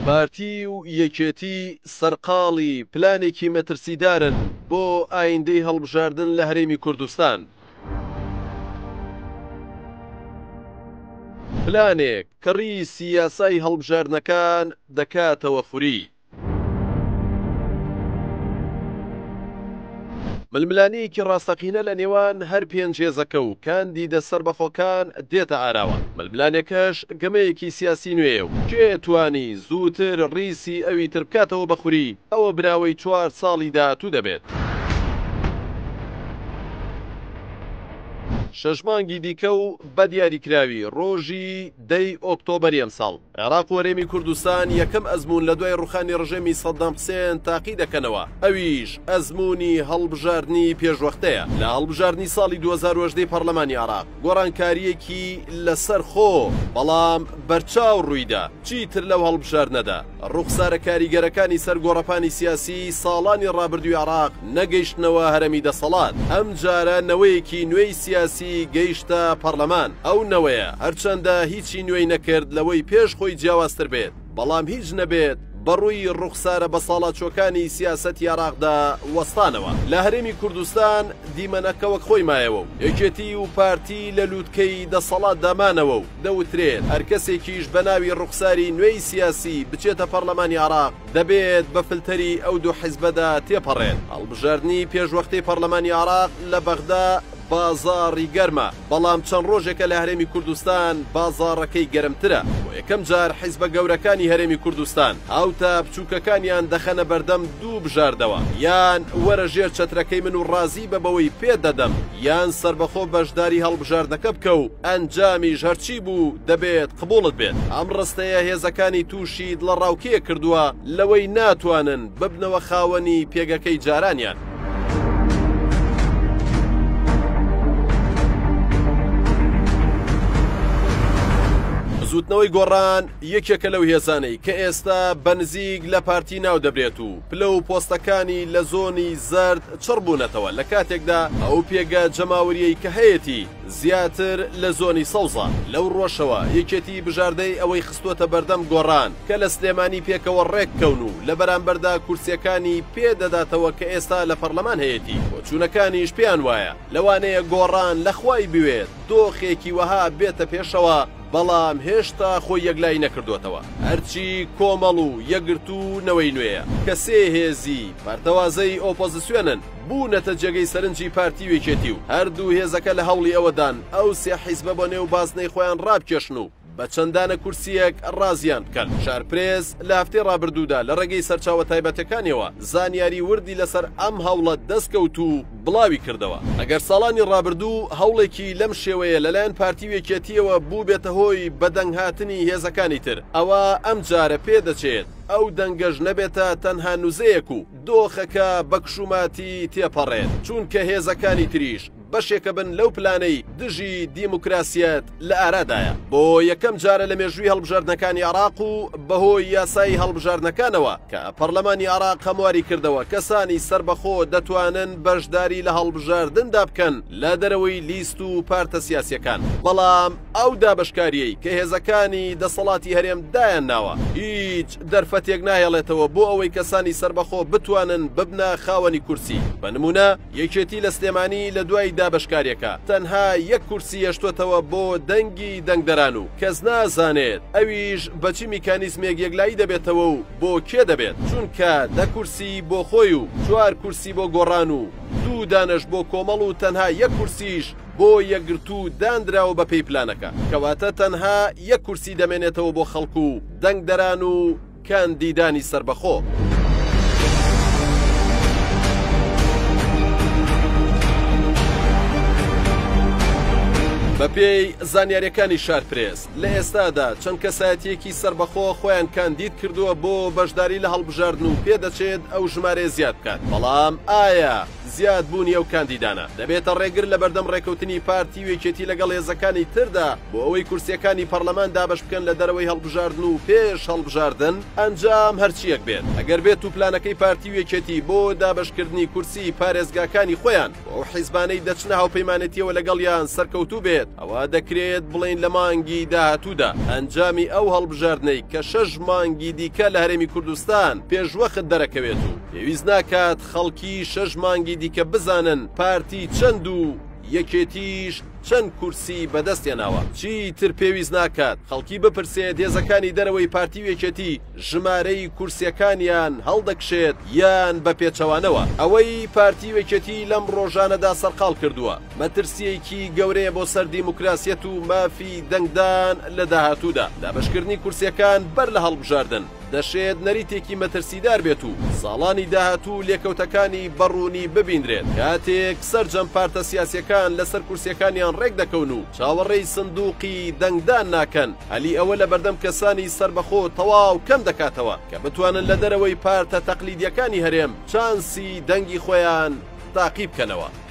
پارتی و یەکێتی سەرقاڵی پلانێکی مەترسیدارن بۆ ئایندەی هەڵبژاردن لە هەرێمی کوردستان. پلانێک کە ڕیسی یاسای هەڵبژاردنەکان دەکاتەوە خوری. ململانێیەکی ڕاستەقینە لە نێوان هەر پێنج هێزەکە و کاندیدە سەربەخۆکان دێتە ئاراوە، ململانێکەش گەمەیەکی سیاسی نوێیە و کێ توانی زووتر ڕیسی ئەوی تر بکاتەوە بە خوری، ئەوە براوەی چوار ساڵی داهاتوو دەبێت. شەش مانگی دیکە و بە دیاریکراوی ڕۆژی دە ی ئۆکتۆبەری ئەمساڵ، عێراق و هەرێمی کوردستان یەکەم ئەزموون لە دوای ڕوخانی ڕژێمی سەدام حسێن تاقی دەکەنەوە، ئەویش ئەزموونی هەڵبژاردنی پێشوەختەیە. لە هەڵبژاردنی ساڵی 2018 ی پەڕلەمانی عێراق گۆڕانکارییەکی لەسەر خۆ بەڵام بەرچاو ڕوویدا، چیتر لەو هەڵبژاردنەدا ڕوخسارە کاریگەرەکانی سەر گۆڕەپانی سیاسی ساڵانی ڕابردووی عێراق نەگەیشتنەوە هەرەمی دەسەڵات، ئەمجارە نەوەیەکی نوێی سیاسی گەیشتە پەڕلەمان، ئەو نەوەیە هەرچەندە هیچی نوێی نەکرد لەوەی پێش خۆی جیاوازتر بێت، بەڵام هیچ نەبێت بەڕووی ڕوخسارە بەساڵاچووەکانی سیاسەتی عێراقدا وەستانەوە. لە هەرێمی کوردستان دیمەنەکە وەک خۆی مایەوە و یەکێتی و پارتی لە لووتکەی دەسەڵاتدا مانەوە و دەوترێت هەرکەسێکیش بەناوی ڕوخساری نوێی سیاسی بچێتە پەڕلەمانی عێراق دەبێت بە فلتەری ئەو دوو حیزبەدا تێپەڕێت. هەڵبژاردنی پێشوەختەی پەڕلەمانی عێراق لە بەغدا بازاڕی گەرمە، بەڵام چەند ڕۆژێکە لە هەرێمی کوردستان بازاڕەکەی گەرمترە. بۆ یەکەم جار حیزبە گەورەکانی هەرێمی کوردستان هاوتا بچووکەکانیان دەخەنە بەردەم دوو بژاردەوە، یان وەرە ژێر چەترەکەی من و ڕازی بە بەوەی پێت دەدەم، یان سەربەخۆ بەشداری هەڵبژاردنەکە بکە و ئەنجامیش هەرچی بوو دەبێت قبوڵت بێت. ئەم ڕستەیە هێزەکانی تووشی دڵەڕاوکێ کردووە لەوەی ناتوانن ببنەوە خاوەنی پێگەکەی جارانیان. بزووتنەوەی گۆڕان یەکێکە لەو هێزانەی کە ئێستا بە نزیک لە پارتی ناودەبرێت و پلە و پۆستەکانی لە زۆنی زەرد چڕ بوونەتەوە لە کاتێکدا ئەو پێگە جەماوەریەی کە هەیەتی زیاتر لە زۆنی سەوزە. لەو ڕوەشەوە یەکێتی بژاردەی ئەوەی خستووەتە بەردەم گۆڕان کە لە سلێمانی پێکەوە ڕێککەون و لە بەرامبەردا کورسیەکانی پێ دەداتەوە کە ئێستا لە پەڕلەمان هەیەتی. بۆچوونەکانیش پێیان وایە لەوانەیە گۆڕان لە خوای بوێت دۆخێکی وەها بێتە پێشەوە بەڵام هێشتا خۆی یەکلایی نەکردووەتەوە. هەرچی کۆمەڵ و یەکگرتوو و نەوەی نوێیە کە سێ هێزی پەرتەوازەی ئۆپۆزسیۆنن، بوونەتە جێگەی سەرنجی پارتی و یەکێتی و هەردوو هێزەکە لە هەوڵی ئەوەدان ئەو سێ حیزبە بۆ نێو بازنەی خۆیان ڕابکێشن و بە چەند دانە کورسییەک ڕازیان بکەن. شارپرێس لە هەفتەی ڕابردوودا لە ڕێگەی سەرچاوە تایبەتەکانیەوە زانیاری وردی لەسەر ئەم هەوڵە دەستکەوت و بڵاوی کردەوە. ئەگەر ساڵانی ڕابردوو هەوڵێکی لەم شێوەیە لەلایەن پارتی و یەکێتییەوە بووبێتە هۆی بەدەنگهاتنی هێزەکانی تر، ئەوا ئەمجارە پێدەچێت ئەو دەنگەش نەبێتە تەنها نوزەیەک و دۆخەکە بە کشوماتی تێپەڕێت، چونکە هێزەکانی تریش بەشێکە بن لەو پلانەی دژی دیموکراسیەت لە ئارادایە. بۆ یەکەم جارە لە مێژووی هەڵبژاردنەکانی عێراق و بەهۆی یاسای هەڵبژاردنەکانەوە کە پەڕلەمانی عێراق هەمواری کردەوە کەسانی سەربەخۆ دەتوانن بەشداری لە هەڵبژاردندا بکەن لە دەرەوەی لیست و پارتە سیاسیەکان، بەڵام ئەو دابەشکاریەی کە هێزەکانی دەسەڵاتی هەرێم دایان ناوە هیچ دەرفەتێک ناهێڵێتەوە بۆ ئەوەی کەسانی سەربەخۆ بتوانن ببنە خاوەنی کورسی، بە نمونە یەکێتی لە سلێمانی لە دوای دابەشکاریەکە تەنها یەک کورسی هێشتۆتەوە بۆ دەنگی دەنگدەران و کەس نازانێت ئەویش بە چی میکانیزمێک یەکلایی دەبێتەوە و بۆ کێ دەبێت، چونکە دە کورسی بۆ خۆی و چوار کورسی بۆ گۆڕان و دوو دانەش بۆ کۆمەڵ و تەنها یەک کورسیش بۆ یەکگرتوو داندراوە بەپێی پلانەکە، کەواتە تەنها یەک کورسی دەمێنێتەوە بۆ خەڵک و دەنگدەران و کاندیدانی سەربەخۆ. بەپێی زانیاریەکانی شارپرێس، لە ئێستادا چەند کەسایەتیەکی سەربەخۆ خۆیان کاندید کردووە بۆ بەشداری لە هەڵبژاردن و پێدەچێت ئەو ژمارەیە زیاد بکات، بەڵام ئایا؟ زیاد بوونی ئەو کاندیدانە دەبێتە ڕێگر لەبەردەم ڕێکەوتنی پارتی و یەکێتی لەگەڵ هێزەکانی تردا بۆ ئەوەی کورسیەکانی پەڕلەمان دابەش بکەن لە دەرەوەی هەڵبژاردن و پێش هەڵبژاردن، ئەنجام هەرچیەک بێت ئەگەر بێت و پلانەکەی پارتی و یەکێتی بۆ دابەشکردنی کورسی پارێزگاکانی خۆیان بۆ ئەو حیزبانەی دەچنە هاوپەیمانێتیەوە لەگەڵیان سەرکەوتوو بێت ئەوا دەکرێت بڵێین لە مانگی داهاتوودا ئەنجامی ئەو هەڵبژاردنەی کە شەش مانگی دیکە لە هەرێمی کوردستان پێشوەخت دەرەکەوێت و پێویست ناکات خەڵکی شەش مانگی دیکە بزانن پارتی چەند و یەکێتیش چەند کورسی بەدەست هێناوە. چیتر پێویست ناکات خەڵکی بپرسێت هێزەکانی دەرەوەی پارتی و یەکێتی ژمارەی کورسیەکانیان هەڵدەکشێت یان بە پێچەوانەوە. ئەوەی پارتی و یەکێتی لەم ڕۆژانەدا سەرقاڵ کردووە مەترسیەکی گەورەیە بۆ سەر دیموکراسیەت و مافی دەنگدان لە داهاتوودا. دابەشکردنی کورسیەکان بەر لە هەڵبژاردن دەشێت نەریتێکی مەترسیدار بێت و ساڵانی داهاتوو لێکەوتەکانی بە ڕوونی ببینرێت کاتێک سەرجەم پارتە سیاسیەکان لەسەر کورسیەکانیان ڕێکدەکەون و چاوەڕێی سندوقی دەنگدان ناکەن هەلی ئەوە لەبەردەم کەسانی سەربەخۆ تەواو کەم دەکاتەوە کە بتوانن لە دەرەوەی پارتە تەقلیدیەکانی هەرێم چانسی دەنگی خۆیان تاقی بکەنەوە.